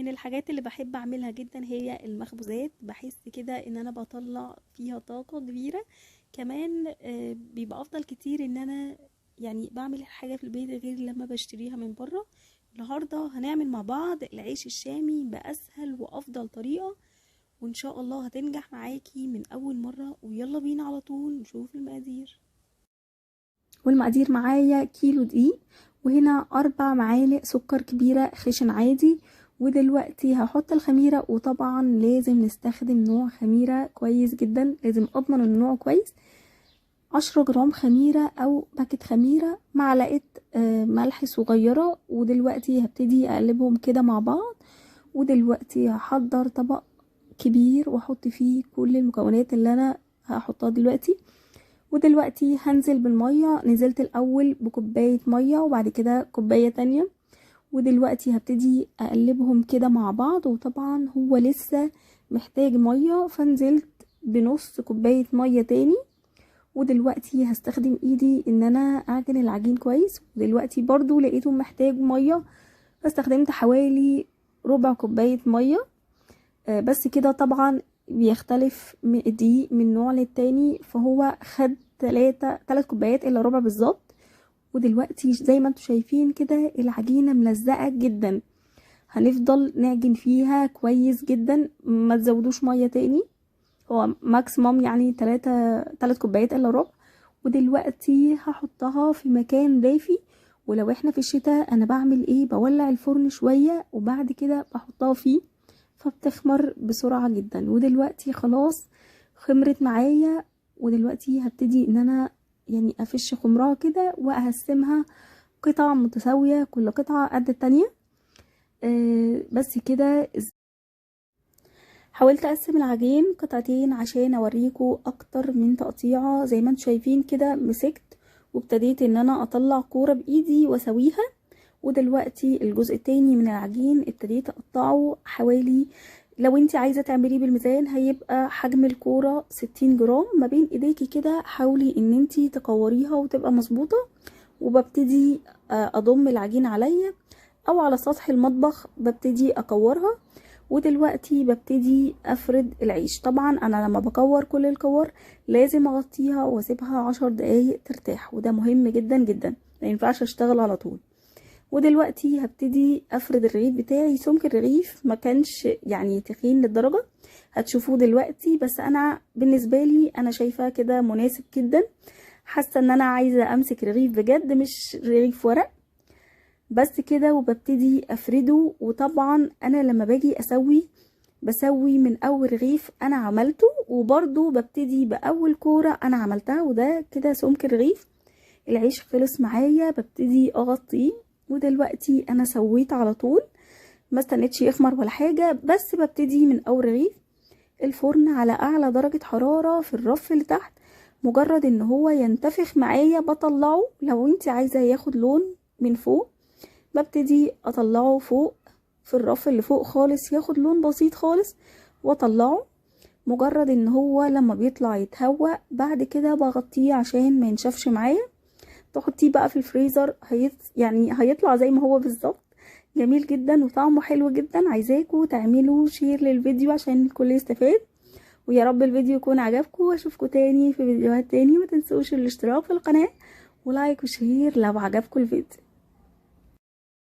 من الحاجات اللي بحب اعملها جدا هي المخبوزات، بحس كده ان انا بطلع فيها طاقة كبيرة. كمان بيبقى افضل كتير ان انا يعني بعمل الحاجة في البيت غير لما بشتريها من بره. النهاردة هنعمل مع بعض العيش الشامي بأسهل وافضل طريقة، وان شاء الله هتنجح معاكي من اول مرة. ويلا بينا على طول نشوف المقادير. والمقادير معايا كيلو دقيق، وهنا 4 معالق سكر كبيرة خشن عادي. ودلوقتي هحط الخميرة، وطبعا لازم نستخدم نوع خميرة كويس جدا، لازم اضمن النوع كويس. 10 جرام خميرة او باكت خميرة، معلقة ملح صغيرة. ودلوقتي هبتدي اقلبهم كده مع بعض. ودلوقتي هحضر طبق كبير واحط فيه كل المكونات اللي انا هحطها دلوقتي. ودلوقتي هنزل بالمية، نزلت الاول بكوباية مية وبعد كده كوباية تانية. ودلوقتي هبتدي اقلبهم كده مع بعض، وطبعا هو لسه محتاج مية فنزلت بنص كوباية مية تاني. ودلوقتي هستخدم ايدي ان انا اعجن العجين كويس. ودلوقتي برضو لقيته محتاج مية فاستخدمت حوالي ربع كوباية مية بس كده. طبعا بيختلف الدقيق من نوع للتاني، فهو خد 3 كوبايات الا ربع بالظبط. ودلوقتي زي ما انتم شايفين كده العجينة ملزقة جدا، هنفضل نعجن فيها كويس جدا، ما تزودوش مية تاني، هو ماكسيموم يعني 3 كوبايات الا ربع. ودلوقتي هحطها في مكان دافي، ولو احنا في الشتاء انا بعمل ايه، بولع الفرن شوية وبعد كده بحطها فيه فبتخمر بسرعة جدا. ودلوقتي خلاص خمرت معايا، ودلوقتي هبتدي ان انا يعني افش خمرها كده واقسمها قطع متساوية، كل قطعة قد التانية. بس كده. حاولت اقسم العجين قطعتين عشان اوريكم اكتر من تقطيعة. زي ما انتم شايفين كده مسكت وابتديت ان انا اطلع كورة بايدي واسويها. ودلوقتي الجزء التاني من العجين ابتديت اقطعه حوالي، لو انت عايزة تعمليه بالميزان هيبقى حجم الكورة 60 جرام ما بين ايديكي كده، حاولي ان انت تكوريها وتبقى مظبوطة. وببتدي اضم العجين عليا او على سطح المطبخ ببتدي اكورها. ودلوقتي ببتدي افرد العيش. طبعا انا لما بكور كل الكور لازم اغطيها واسيبها 10 دقايق ترتاح، وده مهم جدا جدا، ما ينفعش اشتغل على طول. ودلوقتي هبتدي افرد الرغيف بتاعي. سمك الرغيف ما كانش يعني تخين للدرجة، هتشوفوه دلوقتي، بس انا بالنسبة لي انا شايفاه كده مناسب جدا. حاسة ان انا عايزة امسك رغيف بجد مش رغيف ورق بس كده. وببتدي افرده. وطبعا انا لما باجي اسوي بسوي من اول رغيف انا عملته، وبرضو ببتدي باول كورة انا عملتها، وده كده سمك الرغيف. العيش خلص معايا ببتدي اغطيه. ودلوقتي انا سويت على طول، ما استنيتش يخمر ولا حاجة، بس ببتدي من اول رغيف. الفرن على اعلى درجة حرارة في الرف اللي تحت، مجرد ان هو ينتفخ معايا بطلعه. لو انت عايزة ياخد لون من فوق ببتدي اطلعه فوق في الرف اللي فوق خالص، ياخد لون بسيط خالص واطلعه. مجرد ان هو لما بيطلع يتهوى بعد كده بغطيه عشان ما ينشفش معايا. تحطيه بقى في الفريزر يعني هيطلع زي ما هو بالظبط، جميل جدا وطعمه حلو جدا. عايزاكم تعملوا share للفيديو عشان الكل يستفاد، ويا رب الفيديو يكون عجبكم، واشوفكم تاني في فيديوهات تاني. ما تنسوش الاشتراك في القناة و like و share لو عجبكم الفيديو.